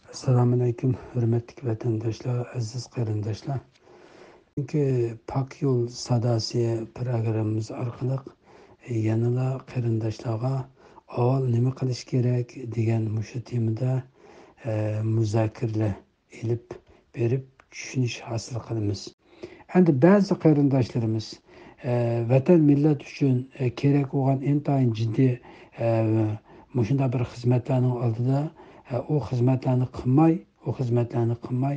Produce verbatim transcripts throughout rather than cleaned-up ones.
ئەسسالامۇئەلەيكۇم، ھۆرمەتلىك ۋەتەنداشلار، ئەزىز قېرىنداشلار. بۈگۈنكى پاك يول ساداسى پروگراممىمىز ئارقىلىق يەنىلا قېرىنداشلارغا ئاۋۋال نېمە قىلىش كېرەك دېگەن مۇشۇ تېمىدا، ئە، مۇزاكىرىلەر ئېلىپ بېرىپ چۈشىنىش ھاسىل قىلىمىز. ئەمدى بەزى قېرىنداشلىرىمىز، ئە، ۋەتەن، مىللەت ئۈچۈن، ئە، كېرەك بولغان ئىنتايىن جىددىي، ئە، مۇشۇنداق بىر خىزمەتلەرنىڭ ئالدىدا، ئە، ئۇ خىزمەتلەرنى قىلماي، ئۇ خىزمەتلەرنى قىلماي،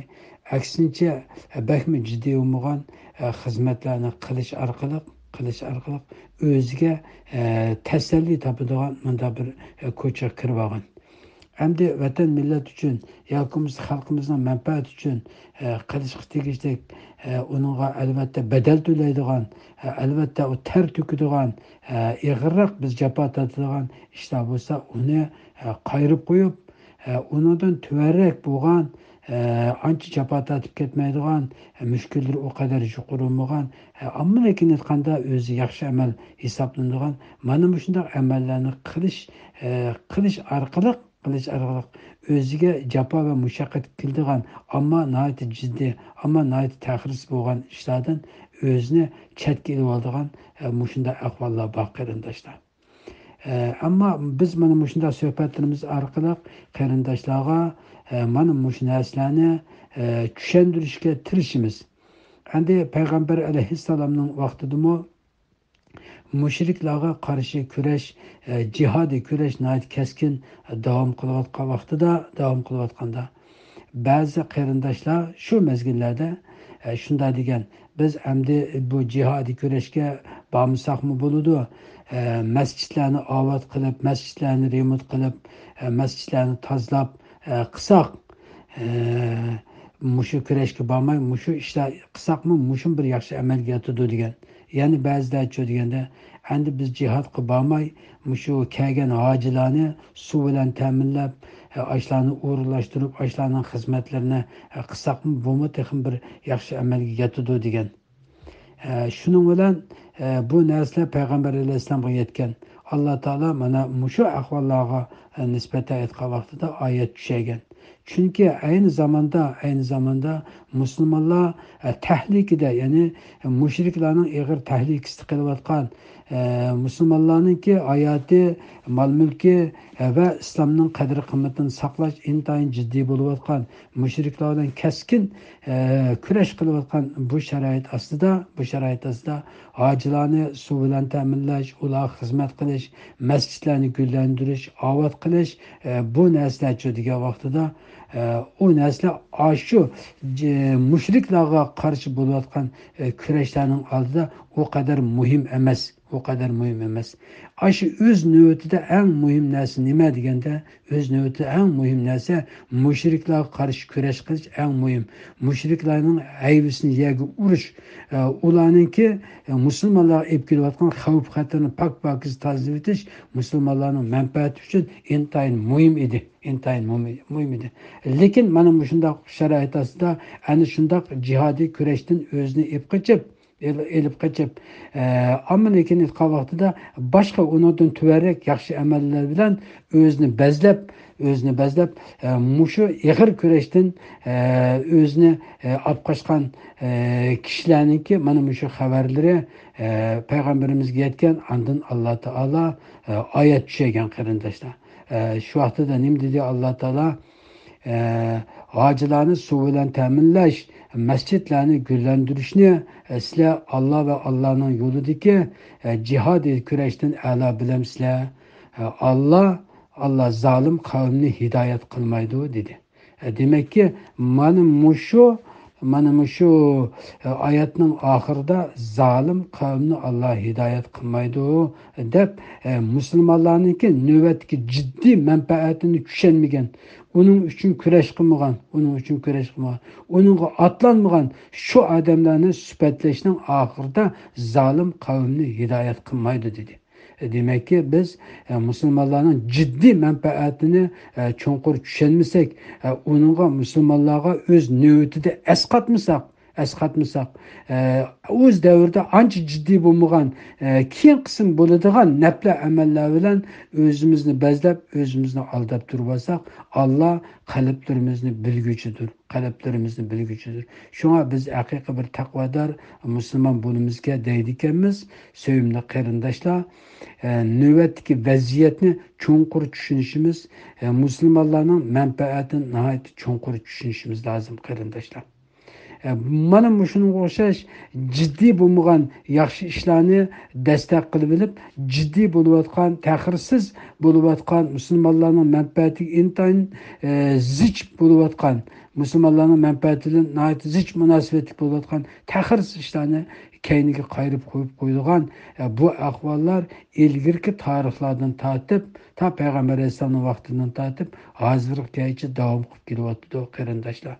ئەكسىنچە، ئە، بەكمۇ جىددىي بولمىغان، ئە، خىزمەتلەرنى قىلىش ئارقىلىق، قىلىش ئارقىلىق ئۆزىگە، ئە، تەسەللى تاپىدىغان مۇنداق بىر، ئە، كوچىغا كىرىۋالغان. ئەمدى ۋەتەن، مىللەت ئۈچۈن ياكى بولمىسا خەلقىمىزنىڭ مەنپەئەتى ئۈچۈن، ئە، قىلىشقا تېگىشلىك، ئە، ئۇنىڭغا ئەلۋەتتە بەدەل تۆلەيدىغان، ئە، ئەلۋەتتە ئۇ تەر تۆكىدىغان، ئە، ئېغىرراق بىز جاپا تارتىدىغان ئىشلار بولسا، ئۇنى، ئە، قايرىپ قويۇپ، ئە، ئۇنىڭدىن تۆۋەنرەك بولغان، ئە، ئانچە جاپا تارتىپ كەتمەيدىغان، ئە، مۈشكۈللىرى ئۇ قەدەر يۇقىرى بولمىغان، ئە، ئامما لېكىن ئېيتقاندا ئۆزى ياخشى ئەمەل ھېسابلىنىدىغان مانا مۇشۇنداق ئەمەللەرنى قىلىش، ئە، قىلىش ئارقىلىق، قىلىش ئارقىلىق ئۆزىگە جاپا ۋە مۇشەققەت كېلىدىغان، ئەمما ناھايىتى جىددىي، ئەمما ناھايىتى تەخىرسىز بولغان ئىشلاردىن ئۆزىنى چەتكە ئېلىۋالىدىغان، ئە، مۇشۇنداق ئەھۋاللار بار، قېرىنداشلار. ئە، ئەمما بىز مانا مۇشۇنداق سۆھبەتلىرىمىز ئارقىلىق قېرىنداشلارغا، ئە، مانا مۇشۇ نەرسىلەرنى، ئە، چۈشەندۈرۈشكە تىرىشىمىز. ئەمدى پەيغەمبەر ئەلەيھىسسالامنىڭ ۋاقتىدىمۇ مۇشرىكلارغا قارشى كۈرەش، ئە، جىھادىي كۈرەش ناھايىتى كەسكىن داۋام قىلىۋاتقان ۋاقتىدا، داۋام قىلىۋاتقاندا، بەزى قېرىنداشلار شۇ مەزگىللەردە، ئە، شۇنداق دېگەن، بىز ئەمدى بۇ جىھادىي كۈرەشكە بارمىساقمۇ بولىدۇ. ئە، مەسچىتلەرنى ئاۋات قىلىپ، مەسچىتلەرنى رېمونت قىلىپ، ئە، مەسچىتلەرنى تازىلاپ، ئە، قىلساق، ئە، مۇشۇ كۈرەشكە بارماي، مۇشۇ ئىشلار قىلساقمۇ، مۇشۇمۇ بىر ياخشى ئەمەلگە ياتىدۇ دېگەن. يەنە بەزىلەرچۇ دېگەندە، ئەمدى بىز جىھادقا بارماي، مۇشۇ كەلگەن ھاجىلارنى سۇ بىلەن تەمىنلەپ، ئاشۇلارنى ئورۇنلاشتۇرۇپ، ئاشۇلارنىڭ خىزمەتلىرىنى قىلساقمۇ، بۇمۇ تېخىمۇ بىر ياخشى ئەمەلگە ياتىدۇ دېگەن. شۇنىڭ بىلەن بۇ نەرسىلەر پەيغەمبەر ئەلەيھىسسالامغا يەتكەن. ئاللا تائالا مانا مۇشۇ ئەھۋاللارغا نىسبەتەن ئېيتقان ۋاقتىدا ئايەت چۈشەرگەن. چۈنكى ئەينى زاماندا، ئەينى زاماندا مۇسۇلمانلار، ئە، تەھلىكىدە، يەنى مۇشرىكلارنىڭ ئېغىر تەھلىكىسىدە قېلىۋاتقان، ئە، مۇسۇلمانلارنىڭكى ھاياتى، مال-مۈلكى، ئە، ۋە ئىسلامنىڭ قەدىر-قىممىتىنى ساقلاش ئىنتايىن جىددىي بولۇۋاتقان، مۇشرىكلار بىلەن كەسكىن، ئە، كۈرەش قىلىۋاتقان بۇ شارائىت ئاستىدا، بۇ شارائىت ئاستىدا ھاجىلارنى سۇ بىلەن تەمىنلەش، ئۇلارغا خىزمەت قىلىش، مەسچىتلەرنى گۈللەندۈرۈش، ئاۋات قىلىش، ئە، بۇ نەرسىلەرچۇ دېگەن ۋاقتىدا، ئە، ئۇ نەرسىلەر ئاشۇ جى-، مۇشرىكلارغا قارشى بولۇۋاتقان، ئە، كۈرەشلەرنىڭ ئالدىدا ئۇ قەدەر مۇھىم ئەمەس، ئۇ قەدەر مۇھىم ئەمەس. ئاشۇ ئۆز نۆۋىتىدە ئەڭ مۇھىم نەرسە نېمە دېگەندە، ئۆز نۆۋىتىدە ئەڭ مۇھىم نەرسە مۇشرىكلارغا قارشى كۈرەش قىلىش ئەڭ مۇھىم. مۇشرىكلارنىڭ ھەيۋىسىنى يەرگە ئۇرۇش، ئە، ئۇلارنىڭكى، ئە، مۇسۇلمانلارغا ئېلىپ كېلىۋاتقان خەۋپ-خەتىرىنى پاك-پاكىز تازىلىۋېتىش مۇسۇلمانلارنىڭ مەنپەئەتى ئۈچۈن ئىنتايىن مۇھىم ئىدى. ئىنتايىن مۇھىم، مۇھىم ئىدى. لېكىن مانا مۇشۇنداق شارائىت ئاستىدا ئەنە شۇنداق جىھادىي كۈرەشتىن ئۆزىنى ئېلىپ قېچىپ، ئېل-، ئېلىپ قېچىپ، ئە، ئەمما لېكىن ئېيتقان ۋاقتىدا باشقا ئۇنىڭدىن تۆۋەنرەك ياخشى ئەمەللەر بىلەن ئۆزىنى بەزلەپ، ئۆزىنى بەزلەپ، ئە، مۇشۇ ئېغىر كۈرەشتىن، ئە، ئۆزىنى، ئە، ئاپ قاچقان، ئە، كىشىلەرنىڭكى مانا مۇشۇ خەۋەرلىرى، ئە، پەيغەمبىرىمىزگە يەتكەن، ئاندىن ئاللا تائالا، ئە، ئايەت چۈشەرگەن، قېرىنداشلار. ئە، شۇ ۋاقتىدا نېمە دېدى ئاللا تائالا؟ ئە، ھاجىلارنى سۇ بىلەن تەمىنلەش، مەسچىتلەرنى گۈللەندۈرۈشنى، ئە، سىلەر ئاللا ۋە ئاللانىڭ يولىدىكى، ئە، جىھادىي كۈرەشتىن ئەلا بىلەمسىلەر؟ ئە، ئاللا، ئاللا زالىم قەۋمنى ھىدايەت قىلمايدۇ، دېدى. ئە، دېمەككى، مانا مۇشۇ، مانا مۇشۇ، ئە، ئايەتنىڭ ئاخىرىدا زالىم قەۋمنى ئاللا ھىدايەت قىلمايدۇ، دەپ، ئە، مۇسۇلمانلارنىڭكى نۆۋەتتىكى جىددىي مەنپەئەتىنى چۈشەنمىگەن، ئۇنىڭ ئۈچۈن كۈرەش قىلمىغان، ئۇنىڭ ئۈچۈن كۈرەش قىلمىغان، ئۇنىڭغا ئاتلانمىغان شۇ ئادەملەرنى سۈپەتلەشنىڭ ئاخىرىدا زالىم قەۋمنى ھىدايەت قىلمايدۇ، دېدى. دېمەككى، بىز، ئە، مۇسۇلمانلارنىڭ جىددىي مەنپەئەتىنى، ئە، چوڭقۇر چۈشەنمىسەك، ئە، ئۇنىڭغا، مۇسۇلمانلارغا ئۆز نۆۋىتىدە ئەسقاتمىساق، ئەسقاتمىساق، ئە، ئۆز دەۋرىدە ئانچە جىددىي بولمىغان، ئە، كېيىن قىسىم بولىدىغان نەپلە ئەمەللەر بىلەن ئۆزىمىزنى بەزلەپ، ئۆزىمىزنى ئالداپ تۇرۇۋالساق، ئاللا قەلبلىرىمىزنى بىلگۈچىدۇر، قەلبلىرىمىزنى بىلگۈچىدۇر. شۇڭا بىز ھەقىقىي بىر تەقۋادار مۇسۇلمان بولىمىزكەن دەيدىكەنمىز، سۆيۈملۈك قېرىنداشلار. ئە، نۆۋەتتىكى ۋەزىيەتنى چوڭقۇر چۈشىنىشىمىز، ئە، مۇسۇلمانلارنىڭ مەنپەئەتىنى ناھايىتى چوڭقۇر چۈشىنىشىمىز لازىم، قېرىنداشلار. ئە، مانا مۇشۇنىڭغا ئوخشاش جىددىي بولمىغان ياخشى ئىشلارنى دەستەك قىلىۋېلىپ، جىددىي بولۇۋاتقان، تەخىرسىز بولۇۋاتقان، مۇسۇلمانلارنىڭ مەنپەئەتىگە ئىنتايىن، ئە، زىچ بولۇۋاتقان، مۇسۇلمانلارنىڭ مەنپەئەتى بىلەن ناھايىتى زىچ مۇناسىۋەتلىك بولۇۋاتقان تەخىرسىز ئىشلارنى كەينىگە قايرىپ قويۇپ قويىدىغان، ئە، بۇ ئەھۋاللار ئىلگىرىكى تارىخلاردىن تارتىپ، تا پەيغەمبەر ئەلەيھىسسالامنىڭ ۋاقتىدىن تارتىپ ھازىرغىچە داۋام قىلىپ كېلىۋاتىدۇ، قېرىنداشلار.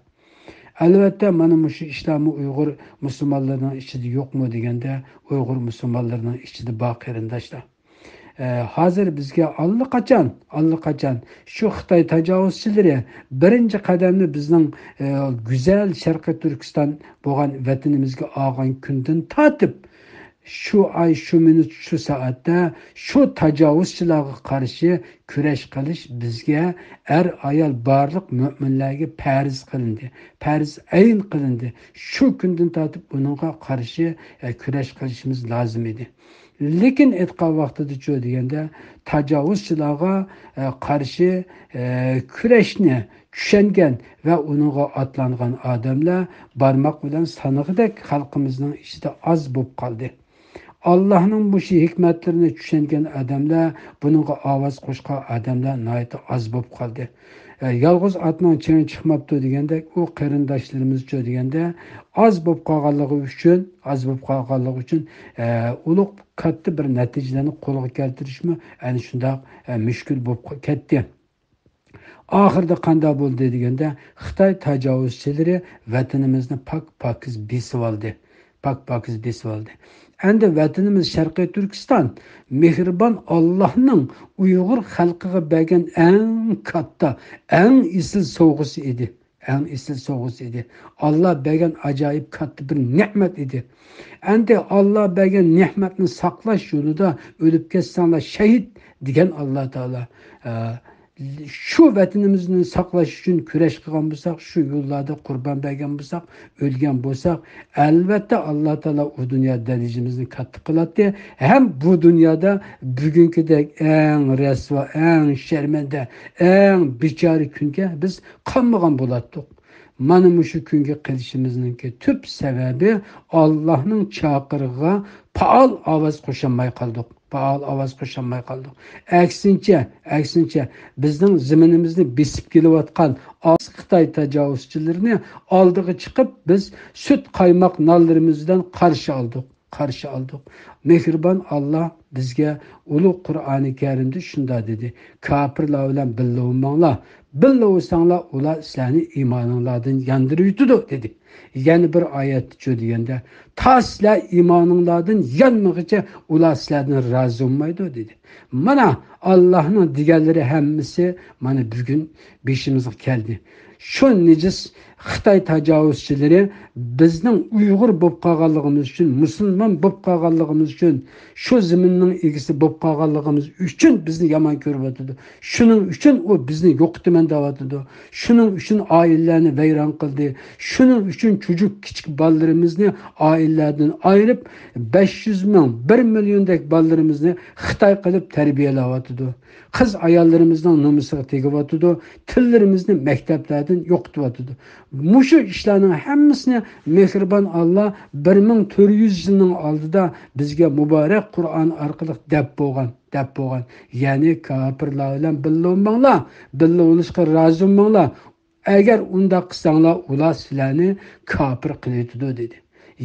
ئەلۋەتتە، مانا مۇشۇ ئىشلارمۇ ئۇيغۇر مۇسۇلمانلىرىنىڭ ئىچىدە يوقمۇ دېگەندە، ئۇيغۇر مۇسۇلمانلىرىنىڭ ئىچىدە بار، قېرىنداشلار. ئە، ھازىر بىزگە ئاللىقاچان، ئاللىقاچان شۇ خىتاي تاجاۋۇزچىلىرى بىرىنچى قەدەمنى بىزنىڭ، ئە، گۈزەل شەرقىي تۈركىستان بولغان ۋەتىنىمىزگە ئالغان كۈندىن تارتىپ، شۇ ئاي، شۇ مىنۇت، شۇ سائەتتە شۇ تاجاۋۇزچىلارغا قارشى كۈرەش قىلىش بىزگە، ئەر-ئايال بارلىق مۆمىنلەرگە پەرز قىلىندى، پەرز ئەين قىلىندى. شۇ كۈندىن تارتىپ ئۇنىڭغا قارشى، ئە، كۈرەش قىلىشىمىز لازىم ئىدى. لېكىن ئېيتقان ۋاقتىدىچۇ دېگەندە، تاجاۋۇزچىلارغا، ئە، قارشى، ئە، كۈرەشنى چۈشەنگەن ۋە ئۇنىڭغا ئاتلانغان ئادەملەر بارماق بىلەن سانىغۇدەك خەلقىمىزنىڭ ئىچىدە ئاز بولۇپ قالدى. ئاللاھنىڭ مۇشۇ ھېكمەتلىرىنى چۈشەنگەن ئادەملەر، بۇنىڭغا ئاۋاز قوشقان ئادەملەر ناھايىتى ئاز بولۇپ قالدى. ئە، يالغۇز ئاتنىڭ چېڭى چىقماپتۇ دېگەندەك، ئۇ قېرىنداشلىرىمىزچۇ دېگەندە، ئاز بولۇپ قالغانلىقى ئۈچۈن، ئاز بولۇپ قالغانلىقى ئۈچۈن، ئە، ئۇلۇغ كاتتا بىر نەتىجىلەرنى قولغا كەلتۈرۈشمۇ ئەنە شۇنداق، ئە، مۈشكۈل بولۇپ كەتتى. ئاخىرىدا قانداق بولدى دېگەندە، خىتاي تاجاۋۇزچىلىرى ۋەتىنىمىزنى پاك-پاكىز بېسىۋالدى. پاك-پاكىز بېسىۋالدى. ئەمدى ۋەتىنىمىز شەرقىي تۈركىستان مېھرىبان ئاللاھنىڭ ئۇيغۇر خەلقىگە بەرگەن ئەڭ كاتتا، ئەڭ ئېسىل سوۋغىسى ئىدى. ئەڭ ئېسىل سوۋغىسى ئىدى. ئاللا بەرگەن ئاجايىپ كاتتا بىر نېمەت ئىدى. ئەمدى ئاللا بەرگەن نېمەتنى ساقلاش يولىدا ئۆلۈپ كەتسەڭلار شەھىت دېگەن ئاللا تائالا. ئە، شۇ ۋەتىنىمىزنى ساقلاش ئۈچۈن كۈرەش قىلغان بولساق، شۇ يوللاردا قۇربان بەرگەن بولساق، ئۆلگەن بولساق، ئەلۋەتتە ئاللا تائالا ئۇ دۇنيادا دەرىجىمىزنى كاتتا قىلاتتى. ھەم بۇ دۇنيادا بۈگۈنكىدەك ئەڭ رەسۋا، ئەڭ شەرمەندە، ئەڭ بىچارە كۈنگە بىز قالمىغان بولاتتۇق. مانا مۇشۇ كۈنگە قېلىشىمىزنىڭكى تۈپ سەۋەبى، ئاللاھنىڭ چاقىرىقىغا پائال ئاۋاز قوشالماي قالدۇق. پائال ئاۋاز قوشالماي قالدۇق. ئەكسىنچە، ئەكسىنچە، بىزنىڭ زېمىنىمىزنى بېسىپ كېلىۋاتقان ئاز خىتاي تاجاۋۇزچىلىرىنى ئالدىغا چىقىپ، بىز سۈت قايماق نانلىرىمىز بىلەن قارشى ئالدۇق. قارشى ئالدۇق. مېھرىبان ئاللا بىزگە ئۇلۇغ قۇرئانى كەرىمدە شۇنداق دېدى: «كاپىرلار بىلەن بىللە بولماڭلار. بىللە بولساڭلار، ئۇلار سىلەرنى ئىمانىڭلاردىن ياندۇرۇۋېتىدۇ» دېدى. يەنە بىر ئايەتتىچۇ دېگەندە، «تا سىلەر ئىمانىڭلاردىن يانمىغىچە ئۇلار سىلەردىن رازى بولمايدۇ» دېدى. مانا، ئاللاھنىڭ دېگەنلىرى ھەممىسى مانا بۈگۈن بېشىمىزغا كەلدى. شۇ نىجىس خىتاي تاجاۋۇزچىلىرى بىزنىڭ ئۇيغۇر بولۇپ قالغانلىقىمىز ئۈچۈن، مۇسۇلمان بولۇپ قالغانلىقىمىز ئۈچۈن، شۇ زېمىننىڭ ئىگىسى بولۇپ قالغانلىقىمىز ئۈچۈن بىزنى يامان كۆرۈۋاتىدۇ. شۇنىڭ ئۈچۈن ئۇ بىزنى يوقىتىمەن دەۋاتىدۇ. شۇنىڭ ئۈچۈن ئائىلىلەرنى ۋەيران قىلدى. شۇنىڭ ئۈچۈن چوچۇق كىچىك بالىلىرىمىزنى ئائىلىلەردىن ئايرىپ، بەش يۈز مىڭ، بىر مىليوندەك بالىلىرىمىزنى خىتاي قىلىپ تەربىيەلەۋاتىدۇ. قىز ئاياللىرىمىزنىڭ نومۇسىغا تېگىۋاتىدۇ، تىللىرىمىزنى مەكتەپلەردىن يوقىتىۋاتىدۇ. مۇشۇ ئىشلارنىڭ ھەممىسىنى مېھرىبان ئاللا بىر مىڭ تۆت يۈز يىلنىڭ ئالدىدا بىزگە مۇبارەك قۇرئان ئارقىلىق دەپ بولغان، دەپ بولغان. يەنى كاپىرلار بىلەن بىللە بولماڭلار، بىللە بولۇشقا رازى بولماڭلار. ئەگەر ئۇنداق قىلساڭلار، ئۇلار سىلەرنى كاپىر قىلىۋېتىدۇ، دېدى.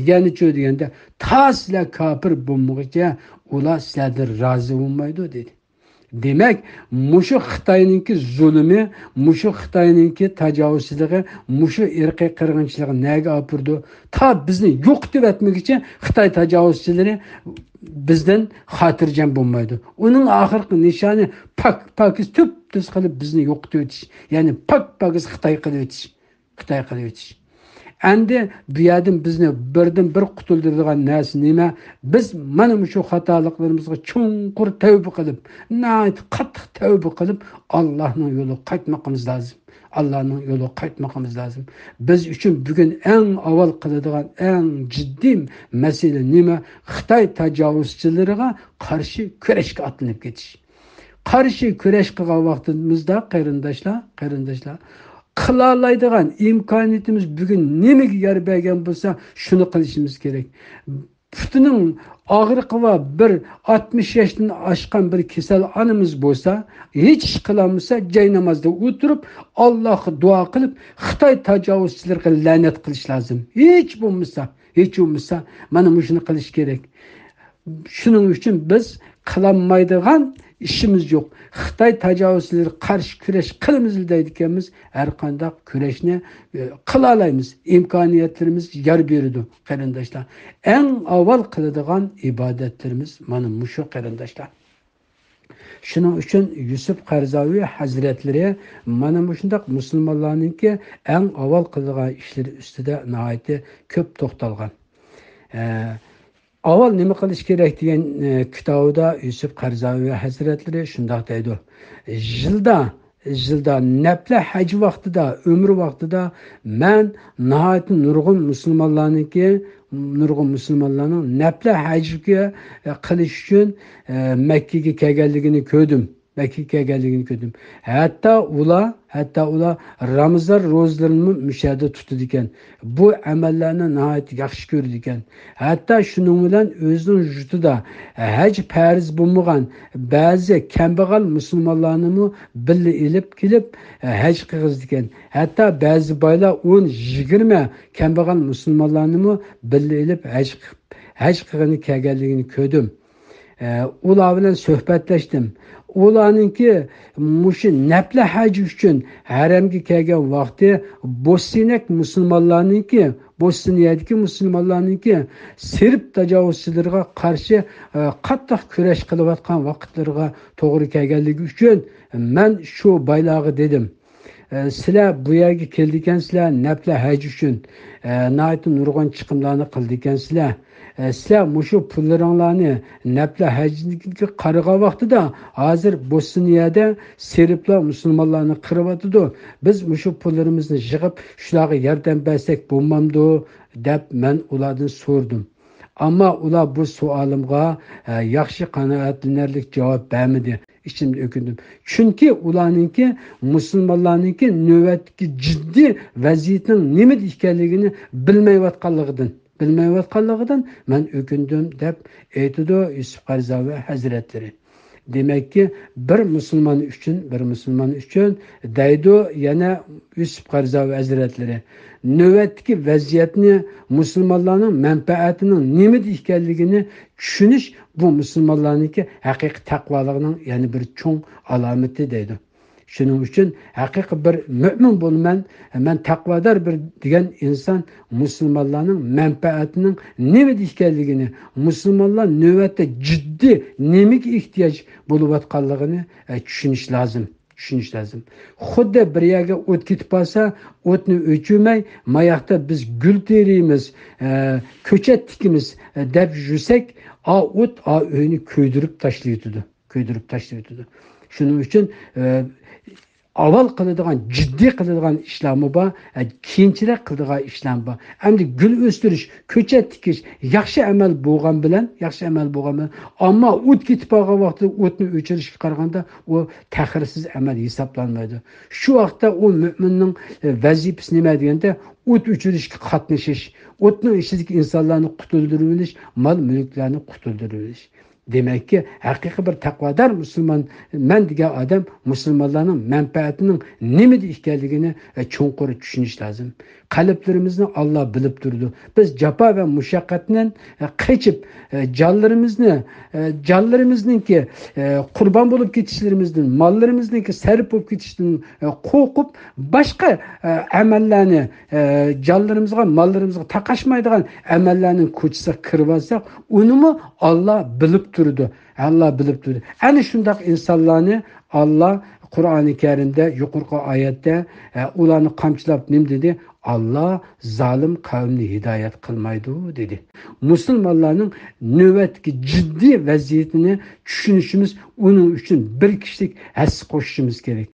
يەنىچۇ دېگەندە، تا سىلەر كاپىر بولمىغۇچە ئۇلار سىلەردىن رازى بولمايدۇ، دېدى. دېمەك، مۇشۇ خىتاينىڭكى زۇلۇمى، مۇشۇ خىتاينىڭكى تاجاۋۇزچىلىقى، مۇشۇ ئىرقىي قىرغىنچىلىقى نەگە ئاپىرىدۇ؟ تا بىزنى يوقىتىۋەتمىگۈچە خىتاي تاجاۋۇزچىلىرى بىزدىن خاتىرجەم بولمايدۇ. ئۇنىڭ ئاخىرقى نىشانى پاك-پاكىز تۈپتۈز قىلىپ بىزنى يوقىتىۋېتىش. يەنى پاك-پاكىز خىتاي قىلىۋېتىش. خىتاي قىلىۋېتىش. ئەمدى بۇ يەردىن بىزنى بىردىن بىر قۇتۇلدۇرىدىغان نەرسە نېمە؟ بىز مانا مۇشۇ خاتالىقلىرىمىزغا چوڭقۇر تەۋبە قىلىپ، ناھايىتى قاتتىق تەۋبە قىلىپ، ئاللاھنىڭ يولىغا قايتمىقىمىز لازىم. ئاللاھنىڭ يولىغا قايتمىقىمىز لازىم. بىز ئۈچۈن بۈگۈن ئەڭ ئاۋۋال قىلىدىغان ئەڭ جىددىي مەسىلە نېمە؟ خىتاي تاجاۋۇزچىلىرىغا قارشى كۈرەشكە ئاتلىنىپ كېتىش. قارشى كۈرەش قىلغان ۋاقتىمىزدا، قېرىنداشلار، قېرىنداشلار، قىلالايدىغان ئىمكانىيىتىمىز بۈگۈن نېمىگە يار بەرگەن بولسا، شۇنى قىلىشىمىز كېرەك. پۇتىنىڭ ئاغرىقى بار بىر ئاتمىش ياشتىن ئاشقان بىر كېسەل ئانىمىز بولسا، ھېچ ئىش قىلالمىسا، جاي نامازدا ئولتۇرۇپ، ئاللاھقا دۇئا قىلىپ، خىتاي تاجاۋۇزچىلىرىغا لەنەت قىلىش لازىم. ھېچ بولمىسا، ھېچ بولمىسا، مانا مۇشۇنى قىلىش كېرەك. شۇنىڭ ئۈچۈن بىز قىلالمايدىغان ئىشىمىز يوق. خىتاي تاجاۋۇزچىلىرىغا قارشى كۈرەش قىلىمىز دەيدىكەنمىز، ھەر قانداق كۈرەشنى، ئە، قىلالايمىز. ئىمكانىيەتلىرىمىز يار بېرىدۇ، قېرىنداشلار. ئەڭ ئاۋۋال قىلىدىغان ئىبادەتلىرىمىز مانا مۇشۇ، قېرىنداشلار. شۇنىڭ ئۈچۈن يۈسۈپ قەرزاۋى ھەزرەتلىرى مانا مۇشۇنداق مۇسۇلمانلارنىڭكى ئەڭ ئاۋۋال قىلىدىغان ئىشلىرى ئۈستىدە ناھايىتى كۆپ توختالغان. ئە، ئاۋۋال نېمە قىلىش كېرەك دېگەن، ئە، كىتابىدا يۈسۈپ قەرزاۋى ھەزرەتلىرى شۇنداق دەيدۇ. يىلدا، يىلدا نەپلە ھەج ۋاقتىدا، ئۆمرە ۋاقتىدا مەن ناھايىتى نۇرغۇن مۇسۇلمانلارنىڭكى، نۇرغۇن مۇسۇلمانلارنىڭ نەپلە ھەجگە، ئە، قىلىش ئۈچۈن، ئە، مەككىگە كەلگەنلىكىنى كۆردۈم. مەككىگە كەلگەنلىكىنى كۆردۈم. ھەتتا ئۇلار، ھەتتا ئۇلار رامىزان روزىلىرىنىمۇ مۇشۇ يەردە تۇتىدىكەن. بۇ ئەمەللەرنى ناھايىتى ياخشى كۆرىدىكەن. ھەتتا شۇنىڭ بىلەن ئۆزىنىڭ يۇرتىدا ھەج پەرز بولمىغان بەزى كەمبەغەل مۇسۇلمانلارنىمۇ بىللە ئېلىپ كېلىپ ھەج قىلغۇزىدىكەن. ھەتتا بەزى بايلار ئون، يىگىرمە كەمبەغەل مۇسۇلمانلارنىمۇ بىللە ئېلىپ ھەج، ھەج قىلغىنى كەلگەنلىكىنى كۆردۈم. ئە، ئۇلار بىلەن سۆھبەتلەشتىم. ئۇلارنىڭكى مۇشۇ نەپلە ھەج ئۈچۈن ھەرەمگە كەلگەن ۋاقتى بوسنىيەك مۇسۇلمانلارنىڭكى، بوسنىيەدىكى مۇسۇلمانلارنىڭكى سېرب تاجاۋۇزچىلىرىغا قارشى، ئە، قاتتىق كۈرەش قىلىۋاتقان ۋاقىتلىرىغا توغرا كەلگەنلىكى ئۈچۈن مەن شۇ بايلارغا دېدىم، ئە، سىلەر بۇ يەرگە كېلىدىكەنسىلەر نەپلە ھەج ئۈچۈن، ئە، ناھايىتى نۇرغۇن چىقىملارنى قىلىدىكەنسىلەر. ئە، سىلەر مۇشۇ پۇللىرىڭلارنى نەپلە ھەجگە قارىغان ۋاقتىدا، ھازىر بوسنىيەدە سېربلار مۇسۇلمانلارنى قىرىۋاتىدۇ. بىز مۇشۇ پۇللىرىمىزنى يىغىپ، شۇلارغا ياردەم بەرسەك بولمامدۇ؟ دەپ مەن ئۇلاردىن سورىدىم. ئەمما ئۇلار بۇ سوئالىمغا، ئە، ياخشى قانائەتلىنەرلىك جاۋاب بەرمىدى. ئىچىمدە ئۆكۈندۈم. چۈنكى ئۇلارنىڭكى، مۇسۇلمانلارنىڭكى نۆۋەتتىكى جىددىي ۋەزىيىتىنىڭ نېمىدە ئىكەنلىكىنى بىلمەيۋاتقانلىقىدىن، بىلمەيۋاتقانلىقىدىن مەن ئۆكۈندۈم، دەپ ئېيتىدۇ يۈسۈپ قەرزاۋى ھەزرەتلىرى. دېمەككى، بىر مۇسۇلمان ئۈچۈن، بىر مۇسۇلمان ئۈچۈن دەيدۇ يەنە يۈسۈپ قەرزاۋى ھەزرەتلىرى. نۆۋەتتىكى ۋەزىيەتنى، مۇسۇلمانلارنىڭ مەنپەئەتىنىڭ نېمىدە ئىكەنلىكىنى چۈشىنىش بۇ مۇسۇلمانلارنىڭكى ھەقىقىي تەقۋالىقنىڭ يەنە بىر چوڭ ئالامىتى دەيدۇ. شۇنىڭ ئۈچۈن ھەقىقىي بىر مۆمىن بولىمەن، مەن تەقۋادار بىر دېگەن ئىنسان مۇسۇلمانلارنىڭ مەنپەئەتىنىڭ نېمىدە ئىكەنلىكىنى، مۇسۇلمانلار نۆۋەتتە جىددىي نېمىگە ئېھتىياج بولۇۋاتقانلىقىنى، ئە، چۈشىنىش لازىم. چۈشىنىش لازىم. خۇددى بىر يەرگە ئوت كېتىپ قالسا، ئوتنى ئۆچۈرمەي، ماياقتا بىز گۈل تېرىيمىز، ئە، كۆچەت تىكىمىز، ئە، دەپ يۈرسەك، ئا ئوت ئا ئۆينى كۆيدۈرۈپ تاشلىۋېتىدۇ. كۆيدۈرۈپ تاشلىۋېتىدۇ. شۇنىڭ ئۈچۈن، ئە، ئاۋۋال قىلىدىغان، جىددىي قىلىدىغان ئىشلارمۇ بار، ئە، كېيىنچىرەك قىلىدىغان ئىشلارمۇ بار. ئەمدى گۈل ئۆستۈرۈش، كۆچەت تىكىش ياخشى ئەمەل بولغان بىلەن، ياخشى ئەمەل بولغان بىلەن، ئەمما ئوت كېتىپ قالغان ۋاقتىدا ئوتنى ئۆچۈرۈشكە قارىغاندا، ئۇ تەخىرسىز ئەمەل ھېسابلانمايدۇ. شۇ ۋاقىتتا ئۇ مۆمىننىڭ، ئە، ۋەزىپىسى نېمە دېگەندە، ئوت ئۆچۈرۈشكە قاتنىشىش، ئوتنىڭ ئىچىدىكى ئىنسانلارنى قۇتۇلدۇرۇۋېلىش، مال-مۈلۈكلەرنى قۇتۇلدۇرۇۋېلىش. دېمەككى، ھەقىقىي بىر تەقۋادار مۇسۇلمان مەن دېگەن ئادەم مۇسۇلمانلارنىڭ مەنپەئەتىنىڭ نېمىدە ئىكەنلىكىنى، ئە، چوڭقۇر چۈشىنىش لازىم. قەلبلىرىمىزنى ئاللا بىلىپ تۇرىدۇ. بىز جاپا ۋە مۇشەققەتتىن، ئە، قېچىپ، ئە، جانلىرىمىزنى، ئە، جانلىرىمىزنىڭكى، ئە، قۇربان بولۇپ كېتىشلىرىمىزدىن، ماللىرىمىزنىڭكى سەرپ بولۇپ كېتىشىدىن، ئە، قورقۇپ، باشقا، ئە، ئەمەللەرنى، ئە، جانلىرىمىزغا، ماللىرىمىزغا تاقاشمايدىغان ئەمەللەرنىڭ كوچىسىغا كىرىۋالساق، ئۇنىمۇ ئاللا بىلىپ تۇرىدۇ. ئاللا بىلىپ تۇرىدۇ. ئەنە شۇنداق ئىنسانلارنى ئاللا قۇرئانى كەرىمدە يۇقىرىقى ئايەتتە، ئە، ئۇلارنى قامچىلاپ نېمە دېدى؟ ئاللا زالىم قەۋمنى ھىدايەت قىلمايدۇ دېدى. مۇسۇلمانلارنىڭ نۆۋەتتىكى جىددىي ۋەزىيىتىنى چۈشىنىشىمىز، ئۇنىڭ ئۈچۈن بىر كىشىلىك ھەسسە قوشۇشىمىز كېرەك.